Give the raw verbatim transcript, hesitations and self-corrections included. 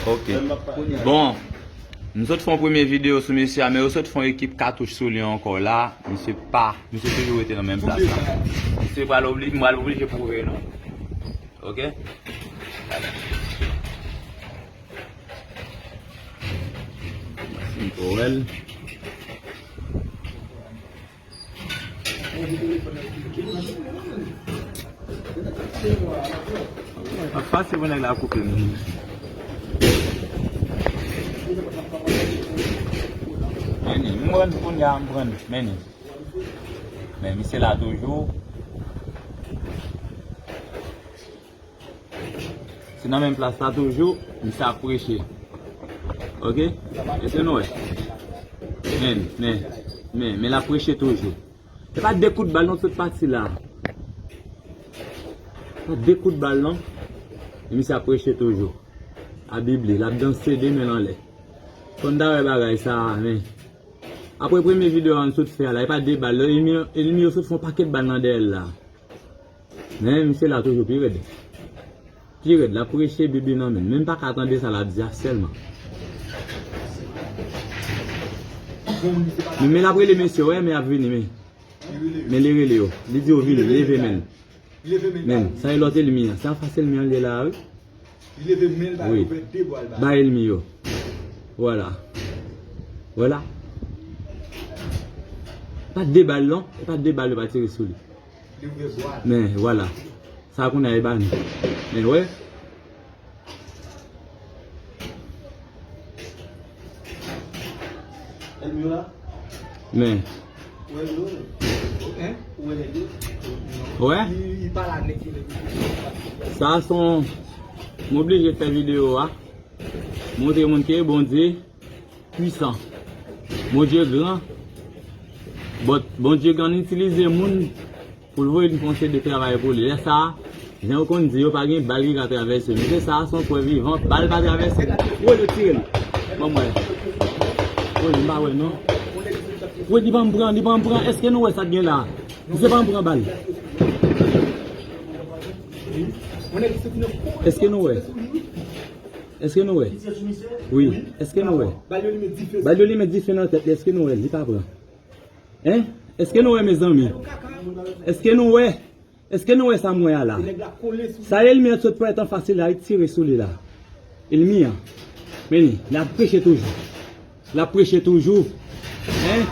Ok. Bon, m sot fè yon premye videyo sou mesye a, men yo sot fè yon ekip katouch sou li ankò la. Misye pa, misye toujou rete nan menm plas la. Misye pral obli, m pral oblije pwouve nou. Ok? Gade. Mwen wè l. Ap fasil pou nèg la koupe m. Men ni, m pran kounye a, m pran, men ni. Men misye la toujou. Se nan menm plas la toujou, misye ap preche. Ok? Èske nou wè? Men, men, men, men l ap preche toujou. E pa de kout bal non, tout pati la. Pa de kout bal non. E misye ap preche toujou. A Bib li, l ap danse de men l anlè. Fò n ta wè bagay sa a, men. Apre premye videyo a n sot fè a la, e pa de bal, enmi, enmi yo sot fè yon pakèt bal nan dèyè l la. Men misye la toujou pi rèd. Pi rèd, l ap preche Bib li nan men l. Men m pa ka tande sa l ap di a sèlman. Men, men l ap rele mesye, wè, men ap vini, men. Men li rele yo. Li di yo vini, leve men l. Men, sa e lòt enmi an. Se anfas enmi an li ye la, wi. Li leve men l ba yo, fè de bwa l ba yo. Ba enmi yo. Vwala. Vwala. Pa de bal non, e pa de bal yo pa tire sou li. Li ouvè bwa l. Men, vwala. Sa kounye a e ba nou. Men, wè. Enmi yo la. Men. Ou wè yo? Hein? Ou wè nèg yo? Wè? Li, li pa la nèg yo, nèg yo. Sa se yon, m oblije fè videyo a. Montre moun ke Bondye pwisan. Bondye gran. But Bondye gran itilize moun pou l voye n fè yon seri de travay pou li. Lè sa a, jan yo konn di, yo pa gen bal ki ka travèse. Mesye sa a se yon prèv vivan, bal pa travèse. Woy, yo tire l. Ban m wè. Woy, m pa wè non. Woy, li pa m pran, li pa m pran. Èske nou wè sa k gen la? Misye pa m pran bal. Èske nou wè? Èske nou wè? Wi. Èske nou wè? Bal yo limen dife nan tèt li. Èske nou wè? Li pa pran. Hein? Èske nou wè, mezanmi? Èske nou wè? Èske nou wè sa m wè a la? Sa enmi an sot fè anfas li la, li tire sou li la. Enmi an. Men li, l ap preche toujou. L ap preche toujou. Hein?